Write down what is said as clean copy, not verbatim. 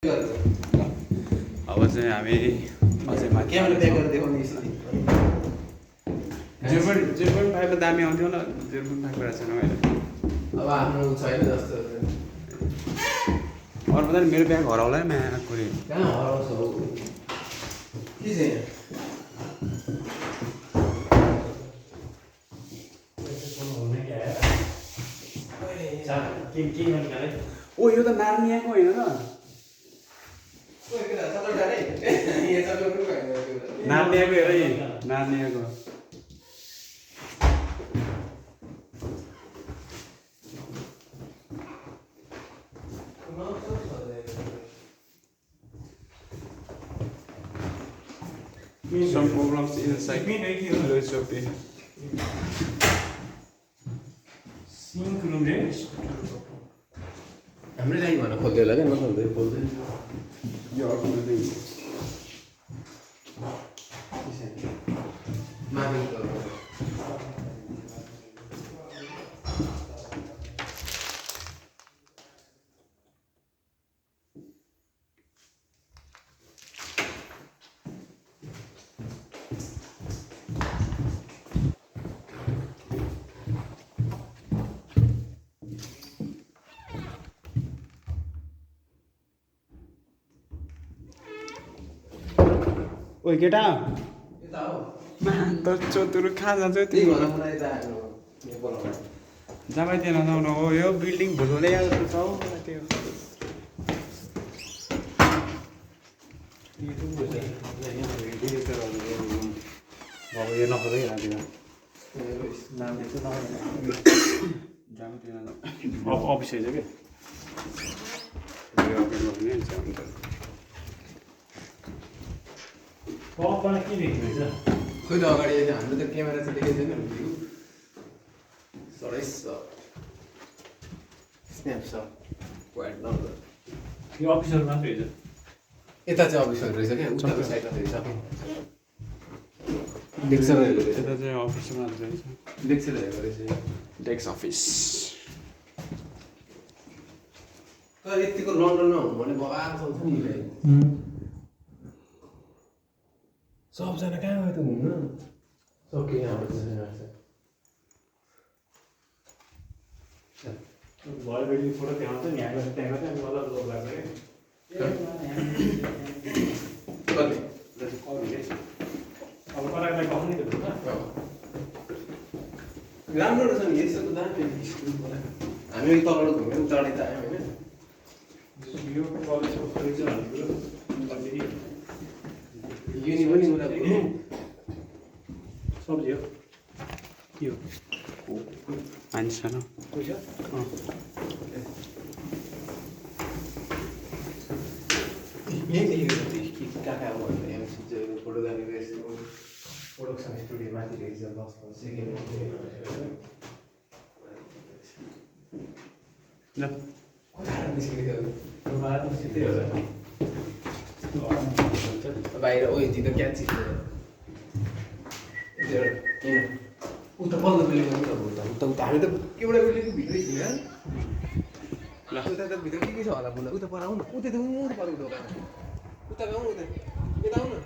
अब चाहिँ हामी अझै माथि जेरो फाइभमा दामी आउँथ्यो होला 0.5 कुरा छैन अहिले अब आफ्नो छैन जस्तो अरू पता मेरो ब्याग हराउला है म्याक कुरी कहाँ हराउँछ हौ के चाहिँ ओ यो त नार्नियाको होइन र नार्नियाको हेर यी नार्नियाको Some problems inside. It's okay. हाम्रो लागि भन खोल्दै होला क्या नखोल्दै खोल्दै यो खोल्दै माथि ओइ केटा यता हो त चोतुरु कहाँ जान्छ त्यही भन मलाई यता आएको बोलाउनु जाबाइ त्यहाँ नजाउनु हो यो बिल्डिङ भुल्दै आएको छ हौ त्यो अब यो नखोदै राख्दिन अफिस आइज क्या खोइ त अगाडि हाम्रो त क्यामेरा चाहिँ देखेको छैन भ्यू सडै स्न्यापसट वाइड नम्बर यो अफिसर मात्रै रहेछ यता चाहिँ अफिसहरू रहेछ क्या उताको साइडमा रहेछ लेक्चरहरू रहेछ यता चाहिँ अफिसमा रहेछ लेक्चरहरू रहेछ डेस्क अफिस तर यतिको लन्डनमा हुनु भने बबाल चल्छ नि भाइ सबजना कहाँ गयो त घुम्न सक्यो हाम्रो भयो बेटी फोटो त्यहाँ आउँछ नि यहाँको त्यहाँ चाहिँ मलाई लोभ लाग्छ अब कताकता गाउँ नि त राम्रो रहेछ नि यसो त दामी हामी तलबाट घुमेर उताडै त आयौँ होइन यो कलेजको खरिद भनेको युनि पनि उता सब्जी हो के हो मान्छे छैन पैसा कहाँ फोटोग्राफी प्रोडक्सन स्टुडियो माथि रहेछ सेकेन्ड बाहिर ओ यति त क्या चिज उता पल्लो बिल्डिङ उता उता हामी त एउटा बिल्डिङको भित्रै छिन उता त भित्र के छ होला बोल्दा उता पर आउनु उता त उता पर उता उता गाउँ उता यता आउनु